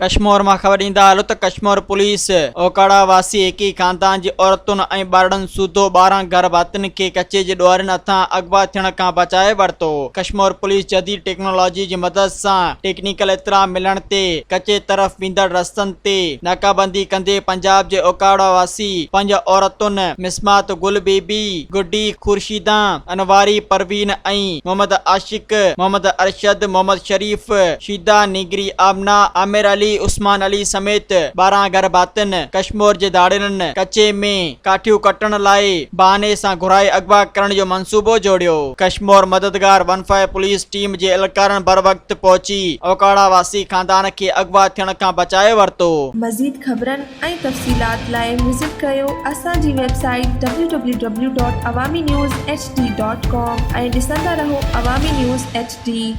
ڪشمور مان خبر ڏيندا هلو ته ڪشمور پوليس اوڪاڙا واسي هڪ ئي خاندان جي عورتن ۽ ٻارڙن سوڌو 12 گهر ڀاتين کي ڪچي جي ڏوهارين هٿان اغوا ٿيڻ کان بچائي ورتو. ڪشمور پوليس جديد ٽيڪنالاجي جي مدد سان ٽيڪنيڪل اطلاع ملڻ تي ڪچي طرف ويندڙ رستن تي ناڪابندي ڪندي پنجاب جي اوڪاڙا واسي پنج عورتن مسمات گل بي بي، گڊي، خورشيدان، انواري پروين ۽ محمد عاشق، محمد ارشد، محمد شريف، شيدا، نينگري آمنه، عامر علي، عثمان علي سميت 12 گهر ڀاتين ڪشمور جي ڌاڙيلن ڪچي ۾ ڪاٺيون ڪٽڻ لاء بهاني سان گهرائي اغوا ڪرڻ جو منصوبو جوڙيو. ڪشمور مددگار ون فائيو پوليس ٽيم جي اهلڪارن بروقت پهچي اوڪاڙا واسي خاندان کي اغوا ٿيڻ کان بچائي ورتو. مزيد خبرن ۽ تفصيلات لاء وزٽ ڪريو اسان جي website W W W dot Awami news H D dot com ۽ ڏسندا رهو عوامي نيوز ايڇ ڊي.